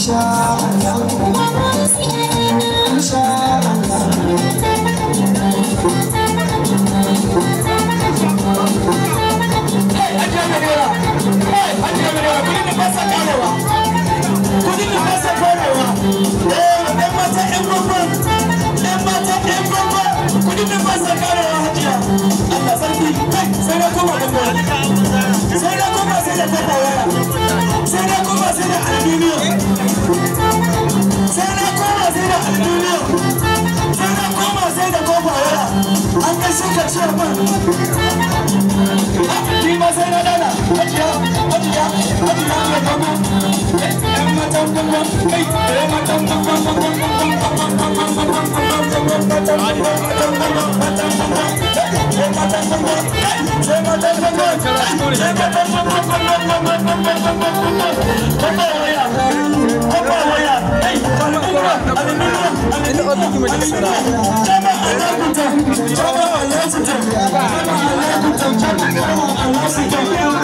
Insha Allah, insha Allah. Hey, Hajiya Manera. Hey, Hajiya Manera, kudin da ba sa karewa. Kudin da ba sa karewa. Eh, ɗan mata ɗan gwangwan. Ɗan mata ɗan gwangwan. Kudin da ba sa karewa, Hajiya. Allah sarki. Kai, sai na koma gwangwan. Sai na koma sai da kwafa waya. Sai na koma sai da aluminium. Sai na koma sai da aluminium. Sai na koma sai da kofa waya. An kai shuka ciyar man. Ni ma sai na dana. Hajiya, Hajiya, Hajiya mai gwangwan. Ɗan matan gwangwan. Kai, ɗan matan gwangwan, gwangwan, gwangwan, gwangwan, gwangwan, gwangwan, gwangwan, gwangwan, matan gwangwan, ɗan matan gwangwan. Kai, sai matan gwangwan. Sai matan gwangwan, gwangwan, gwangwan, gwangwan, gwangwan, gwangwan. Kofa waya. Kofa waya. Kai, aluminium, aluminium, aluminium, aluminium. Jama alakuta, jama alakuta, jama alakuta, jama alakuta,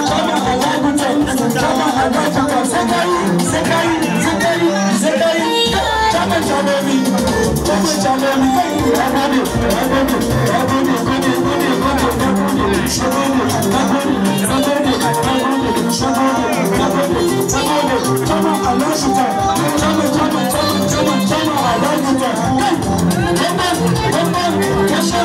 jama alakuta, jama alakuta. Sai kai, sai kai, sai kai, sai kai. Jama jamami, jama jamami. Nagode, nagode, nagode, gode, gode, gode, nagode, nagode, nagode, nagode, nagode, nagode, nagode. Jama alakuta, jama, jama, jama, jama, jama alakuta. Kai, jama, jama, jama,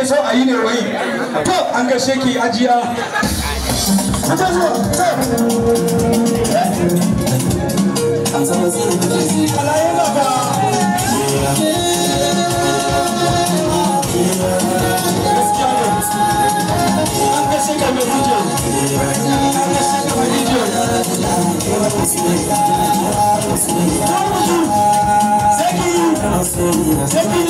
So a yi ne wai to an gaishe ki ajiya. An gaishe ka mai DJ. An gaishe ka mai DJ. Zeki, Zeki.